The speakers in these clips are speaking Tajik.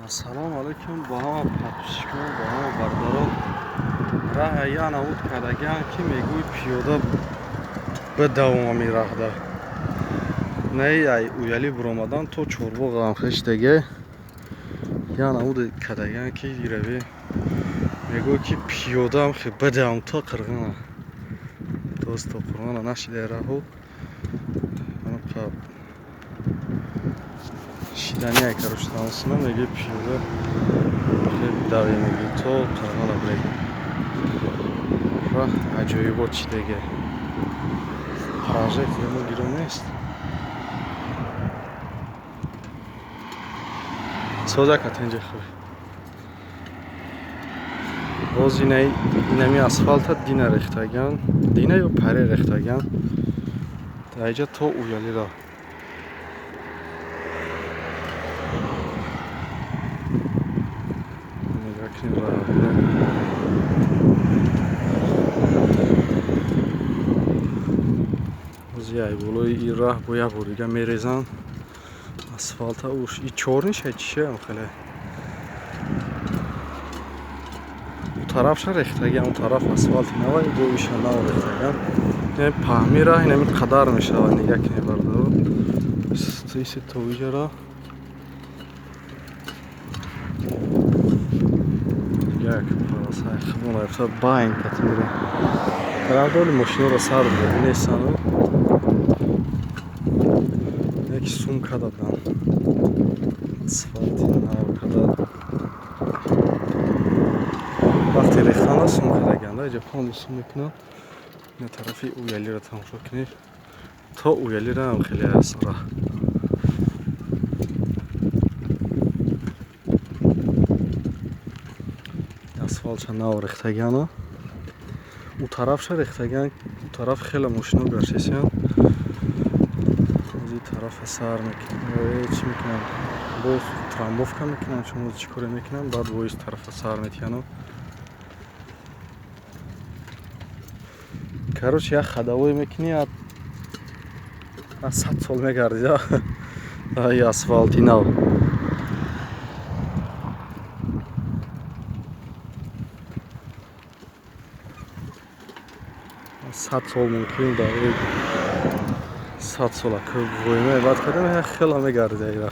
Ассалому алайкум ба ҳама подписчикон, ба ҳама бародарон. Раҳа я навуд кардагиам, ки мегӯй пиёда бидавом ами раҳда. Наи ай уяли буромадан то Чорбоғ ҳамхештаге я навуд кардагиам, ки ирави мегӯй, ки пиёдаам хе бидавом то Қирғина. Тоз то Қурғона нашидаи раҳу. Шидания, короче, тамосина меги пиёда даве, меги то Қирғона бирем. Раҳ аҷоибот чидаге. Прожектор мо гирон нест. Соза катенҷа хуй. Боз инами асфалта дина рехтаган, дина ё паре рехтаган. Даиҷа то уялира. Нигоҳ кунед раҳро. Боз яй болои ин раҳ бо як бор дига мерезанд асфалта. Уш и чорниша чишаам хеле. У тарафша рехтагиам, у тараф асфалти навай, бо иша нав рехтагиам. Ин паҳми раҳ инами қадар мешавад, нигоҳ кунед, бародаро. Иси то иҷара. Як полоса худмон рафта байн кати мира. Тарафдори мошиноро сар нестанд. Яки сум када будан. Асфалти нав када. Вақте рехтанда сум кардагианда, иҷа панду сум мекунанд. Ина тарафи уялиро тамошо кунед. То уялира ҳам хеле аст раҳ. Асфалтша нав рехтагиана. У тарафша рехтагиан, у тараф хеле мошино гаштесиян. Аз ин тарафа сар мекунанд, чӣ мекунанд? Боз трамбовка мекунанд, чун чӣ коре мекунанд, баъд боиз тарафа сар метиҳанд. Короче, як ходовой мекунӣ, аз 100 сол мегардӣ, ай асфалти нав. 100 сол мумкин дар 100 сола война баъд кардем, хела мегардӣ айра.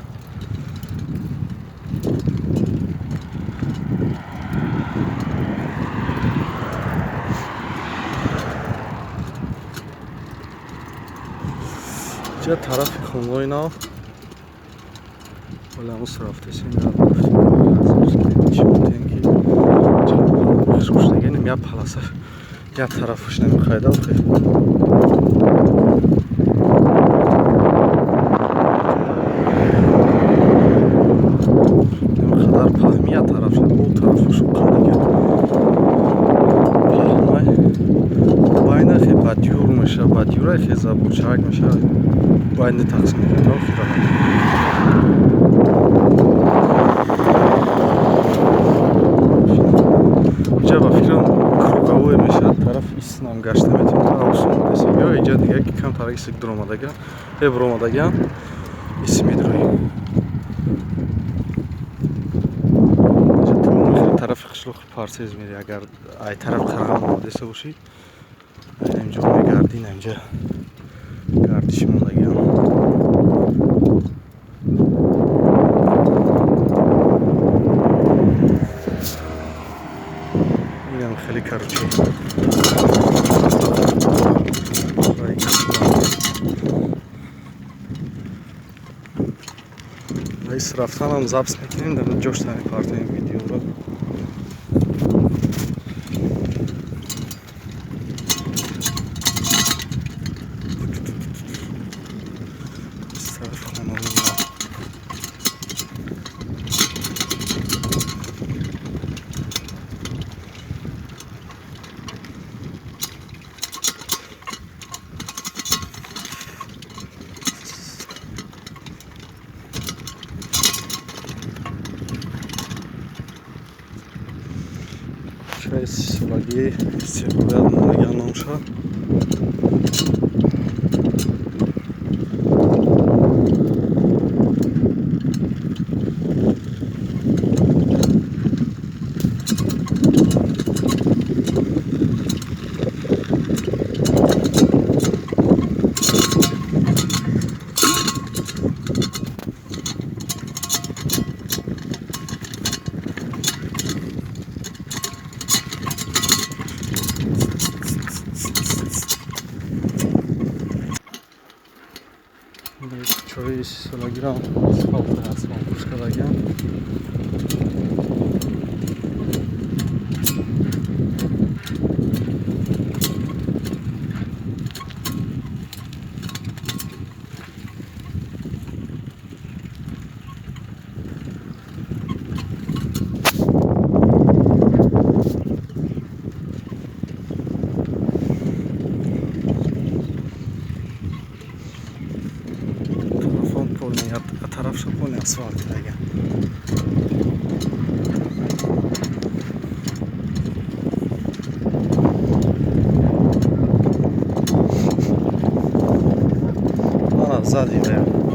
Ҷа тарафи хонаҳои нав. Вале ҳамус рафтесем, чӣ будем, ки хушгӯштагинем, як полоса як тарафаш намехайда охе. Қадар паҳми як тараф шуд, бо тарафаш қадага паҳмай. Байна хе бадюр меша, бадюра хе забурчак меша. Байни тақсим мекунад охе. Иҷа ба фикрам круговой мешавад, тараф иснам гашта метавонад, авсум десига, иҷа дига ки камтар исик дуромадага, э буромадагиам ис медрои. Иҷа то тарафи қишлоқи Парсез мери, агар ай тараф Қирғам омадеса бошӣ, инҷо мегардӣ, инҷа гардиш мондагиам. Инам хеле, короче. Раис рафтанам запись мекунем, дар ҷошта мепартоем видеоро. Тарафи хонаҳои нав. Кӯчаи сисолагии истиқлолият мондагиам номша. Бигирам, асфалт, асфалт пӯш кардагиам. Тарафша полный асфалт кардагиам. Ана сзади.